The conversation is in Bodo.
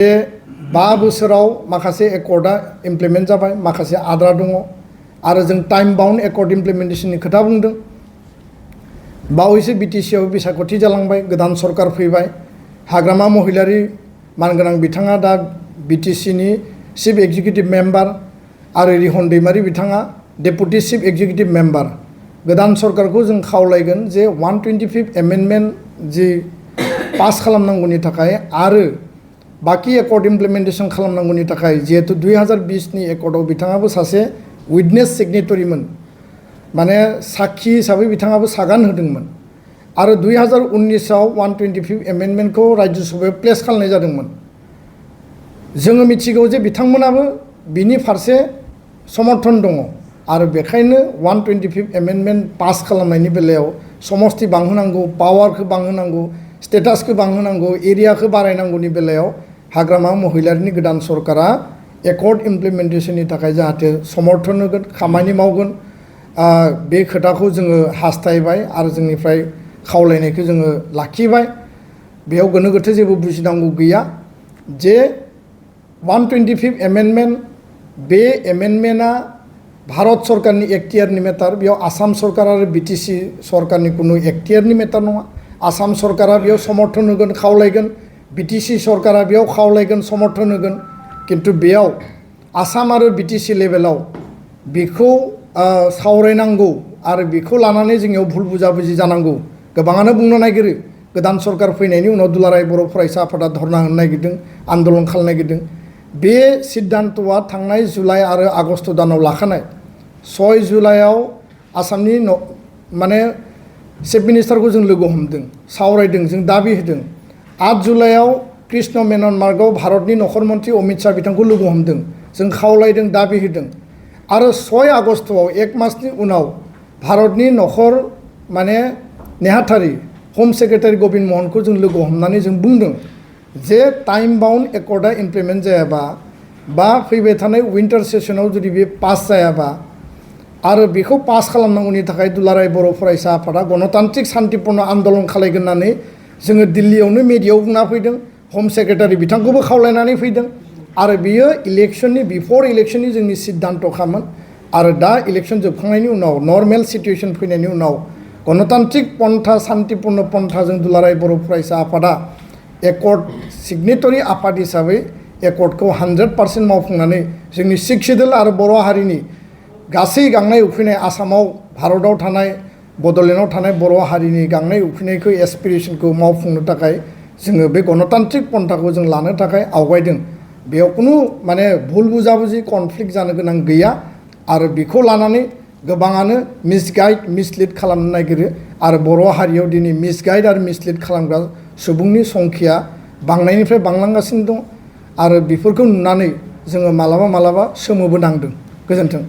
बे 5 बोसोराव माखासे एकर्डा इमप्लिमेन्ट जाबाय, माखासे आद्रा दङ आरो जों टाइम बाउन्ड एकर्ड इमप्लिमेन्टेशननि खोथा बुंदों। बावैसो बिटिसिआव बिसायख'थि जालांबाय, गोदान सरकार फैबाय, हाग्रामा महिलारि मानगोनां बिथाङा दा बिटिसिनि चिफ एक्जिकिउटिभ मेम्बार आरो रिहन दैमारि बिथाङा डेपुटि चिफ एक्जिकिउटिभ मेम्बार। गोदान सरकारखौ जों खावलायगोन जे 125 एमेन्डमेन्ट जि पास खालामनांगौनि थाखाय आरो बाकी एकर्ड इमप्लिमेन्टेशन खालामनांगौनि थाखाय, जिहेतु 2020नि एकर्डआव बिथाङाबो सासे उइटनेस सिगनेटरिमोन, माने साखी हिसाबै बिथाङाबो सागान होदोंमोन आरो 2019आव 125 एमेन्डमेन्टखौ राज्य सभायाव प्लेस खालामनाय जादोंमोन। जोङो मिथिगौ जे बिथांमोनाबो बिनि फारसे समर्थन दङ आरो बेखायनो 125 एमेन्डमेन्ट पास खालामनायनि बेलायाव समस्ति बांहोनांगौ, पावारखौ बांहोनांगौ, स्टेटासखौ बांहोनांगौ, एरियाखौ बारायनांगौनि बेलायाव हाग्रामा महिलारिनि गोदान सरकारा एकर्ड इमप्लिमेन्टेशननि थाखाय जाहाथे समर्थन होगोन, खामानि मावगोन, बे खोथाखौ जोङो हास्थायबाय आरो जोंनिफ्राय खावलायनायखौ जोङो लाखिबाय। बेयाव गोनो गोथो जेबो बुजिनांगौ गैया जे 125 एमेन्डमेन्ट, बे एमेन्डमेन्टआ भारत सरकारनि एक्टियारनि मेटार, बेयाव आसाम सरकार आरो बिटिसि सरकारनि कुनु एक्टियारनि मेटार नङा। आसाम सरकारा बेयाव समर्थन होगोन, खावलायगोन, बिटिसि सरकारा बेयाव खावलायगोन, समर्थन होगोन, किन्तु बेयाव आसाम आरो बिटिसि लेभेलाव बेखौ सावरायनांगौ आरो बेखौ लानानै जोंनियाव भुल बुजाबुजि जानांगौ। गोबाङानो बुंनो नागिरो गोदान सरकार फैनायनि उनाव दुलाराय बर' फरायसा आफादा धरना होनो नागिरदों, आन्दलन खालामनो नागिरदों। बे सिद्धान्तआ थांनाय जुलाइ आरो आगस्ट दानाव लाखानाय। 6 जुलाइआव आसामनि माने चिफ मिनिस्टारखौ जों लोगो हमदों, सावरायदों, जों दाबि होदों। 8 जुलाइआव कृष्ण मेनन मार्गआव भारतनि नखर मन्त्रि अमित शाह बिथांखौ लोगो हमदों, जों खावलायदों, दाबि होदों। आरो 6 आगस्टआव 1 मासनि उनाव भारतनि नखर माने नेहाथारि हम सेक्रेटारि गबिन्द महनखौ जों लोगो हमनानै जों बुंदों जे टाइम बाउन्ड एकर्डा इमप्लिमेन्ट जायाबा बा फैबाय थानाय विन्टार सेसनाव जुदि बे पास जायाबा आरो बेखौ पास खालामनांगौनि थाखाय दुलाराय बर' फरायसा आफादा गणतान्त्रिक शान्तिपूर्ण आन्दलन खालायगोन होननानै जोङो दिल्लीयावनो मेडियायाव बुंना फैदों, हम सेक्रेटारि बिथांखौबो खावलायनानै फैदों आरो बियो इलेक्शननि बिफर इलेक्शननि जोंनि सिद्धान्तखामोन। आरो दा इलेक्शन जोबखांनायनि उनाव नर्मेल सिटुएशन फैनायनि उनाव गणतान्त्रिक पन्था, शान्तिपूर्ण पन्थाजों दुलाराय बर' फरायसा आफादा एकर्ड सिगनेटरि आफाद हिसाबै एकर्डखौ 100% मावफुंनानै जोंनि सिख सिदोल आरो बर' हारिनि गासै गांनाय उखैनाय, आसामाव भारतआव थानाय, बड'लेण्डआव थानाय बर' हारिनि गांनाय उखैनायखौ एसपिरेसनखौ मावफुंनो थाखाय जोङो बे गणतान्त्रिक पन्थाखौ जों लानो थाखाय आवगायदों। बेयाव कुनु माने भुल बुजाबुजि कनफ्लिक्ट जानो गोनां गैया आरो बेखौ लानानै गोबाङानो मिसगाइड, मिसलिड खालामनो नागिरो आरो बर' हारियाव दिनै मिसगाइड आरो मिसलिड खालामग्रा सुबुंनि संख्या बांनायनिफ्राय बांलांगासिनो दं आरो बेफोरखौ नुनानै जोङो मालाबा सोमोबो नांदों। गोजोन्थों।